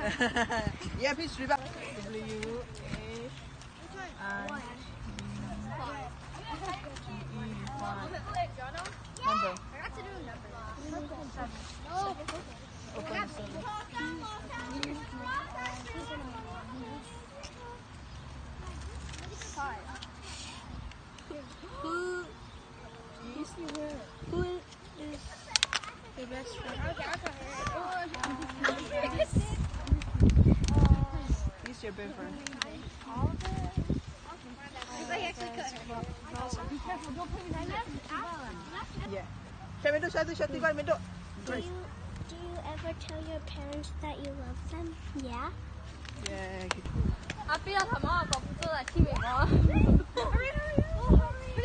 Yeah, please read back. W A I G E Y. Number. Open soon. Who, who is your best friend? He's your best friend. Yeah. Shut me door, shut me door, shut me door. Do you, do you ever tell your parents that you love them? Yeah. Yeah. အပ့ၢ်အထီမး ပှၤပူၤဖျိသးထံၣ်ဝဲမး ယ့ၣ်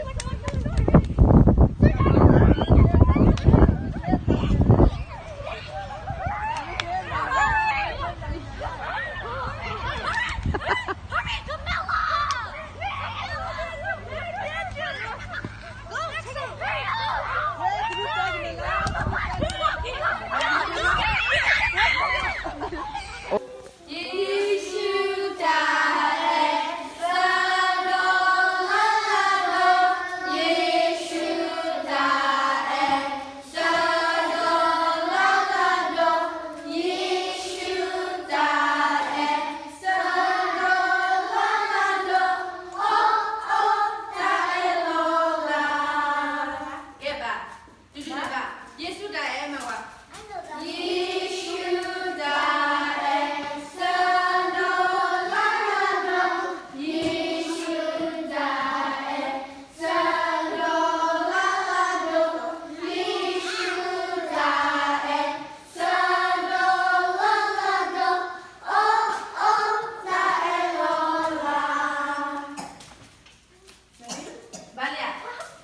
ၡူးတၢ်အဲၣ် ဆၢဒိၣ်လၢ်လၢ်ဒိၣ်, ယ့ၣ်ၡူးတၢ်အဲၣ် ဆၢဒိၣ်လၢ်လၢ်ဒိၣ်, ယ့ၣ်ၡူးတၢ်အဲၣ် ဆၢဒိၣ်လၢ်လၢ်ဒိၣ်, အိၣ်အိၣ်တၢ်အဲၣ်လီၤလး. ကဲဘၣ်, တုၤတုၤလၢဘၣ်, ယ့ၣ်ၡူးတၢ်အဲၣ်မၤဝဲ, ယ့ၣ်ၡူးတၢ်အဲၣ် ဆၢဒိၣ်လၢ်လၢ်ဒိၣ်, ယ့ၣ်ၡူးတၢ်အဲၣ် ဆၢဒိၣ်လၢ်လၢ်ဒိၣ်, ယ့ၣ်ၡူးတၢ်အဲၣ် ဆၢဒိၣ်လၢ်လၢ်ဒိၣ်, အိၣ်အိၣ်တၢ်အဲၣ်လီၤလး. ဘၣ်လံ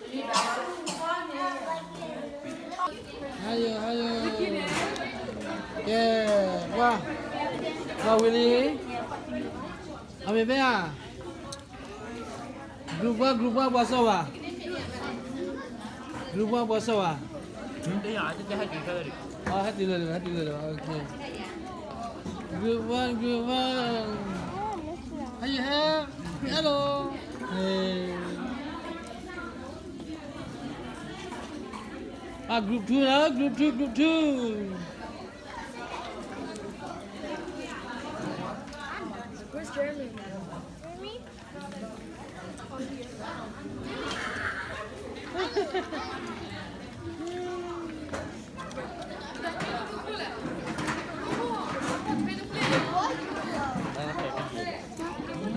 ဧါ, ဟါယိ, ဟါယိ, ကဲ, ပှၤ, ပှၤဝံၤလံ, အမ့ၢ်ဖဲဧါ, group one, group one ပှၤစီၤဘၣ်, group one ပှၤစီၤဘၣ်, ဟဲတုၤလၢၤ, ဟဲတုၤလၢၤ, okay, group one, group one, ဟါယိဟဲ, hello, ဟဲ အ group two လီၤ, group two, group two. Where's Jeremy? Jeremy?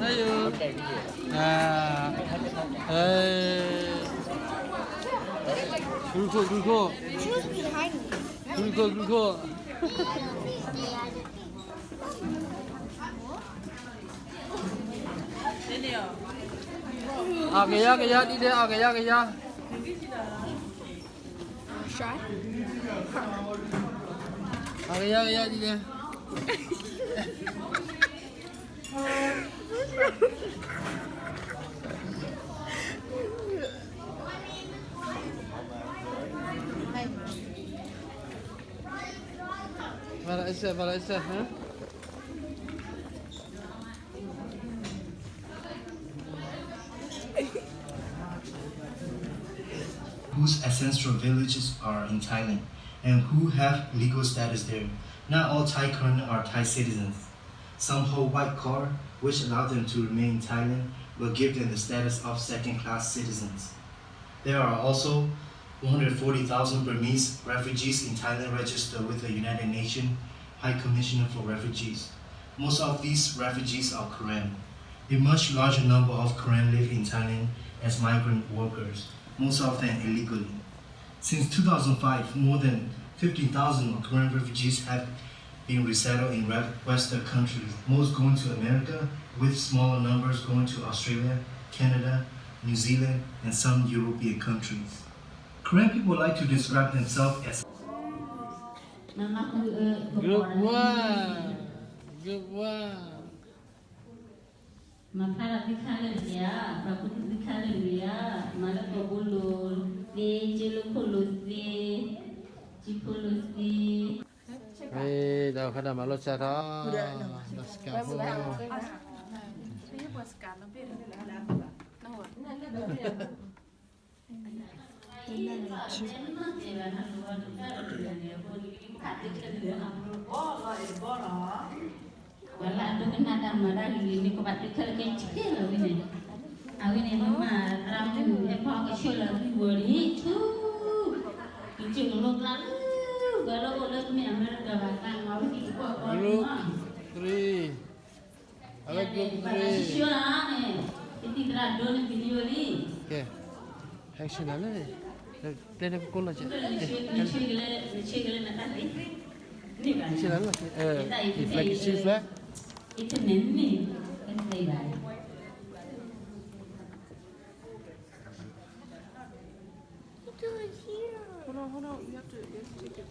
အယိ, အဲ, ဂုၢ်ခိၣ်, ဂုၢ်ခိၣ်, ဂုၢ်ခိၣ်, ဂုၢ်ခိၣ်. အကယၤကယၤဒ်လဲၣ်, အကယၤကယၤ, အကယၤကယၤဒ်လဲၣ်. ဘၣ်လၢအစၢ, ဘၣ်လၢအစၢ, ဟါ whose ancestral villages are in Thailand and who have legal status there. Not all Thai Karen are Thai citizens. Some hold white card, which allow them to remain in Thailand but give them the status of second-class citizens. There are also one hundred forty thousand Burmese refugees in Thailand registered with the United Nations High Commissioner for Refugees. Most of these refugees are Karen. A much larger number of Karen live in Thailand as migrant workers, most of them illegally. Since two thousand five, more than fifteen thousand Karen refugees have been resettled in re-, Western countries, most going to America, with smaller numbers going to Australia, Canada, New Zealand, and some European countries. Karen people like to describe themselves as Group one, group one. မၤဖျါလီၤသုခါလၢာ်တက့ၢ်ဧါ, ပှၤကူၣ်သုခါလၢာ်တက့ၢ်ဧါ, မၤလၢကီၢ်ဘိလိၤသ့, ကၠ့လိခိၣ်လိၤသ့, ကၠံဖိလိၤသ့, ဒီးခါ တၢ်မၤလိစးထီၣ်, ဒီးစကၤဖိ ပှၤလၢအဒိကနၣ်တၢ်မၤတၢ်ဂ့ၤဂ့ၤန့ၣ် ကဘၣ်တုၤခဲလၢာ်ခဲဆ့လီၤဝဲန့ၣ်, အဝဲန့ၣ်မ့ၢ်မၤသရၣ်မုၣ်ဟဲဖီကဆှၢလီၤသုဂီၤလံဆူ ယကၠိကလိကျါလၢ ဂၤလၢအိၣ်လၢမ့ၢ်အမဲရကၤဘၣ်သး မၤဝဲဒ်ကကွၢ်ကီလံမး, group three, အဝဲ group three, ဘၣ်သးဆှၢလီၤန့ၣ်, ယတံၤသရၣ်ဒိန့ၣ် video လံ, ကဲ, ဟဲဆှၢနၤလၢ တဲန့ၣ်ပကိးလီၤကဲ, နဆှၢကလဲၣ်, နဆှၢကလဲၣ်နတၢ်သ့, နဆှၢလီၤလၢ flag, flag, Hold on, hold on. You have to, you have to take it.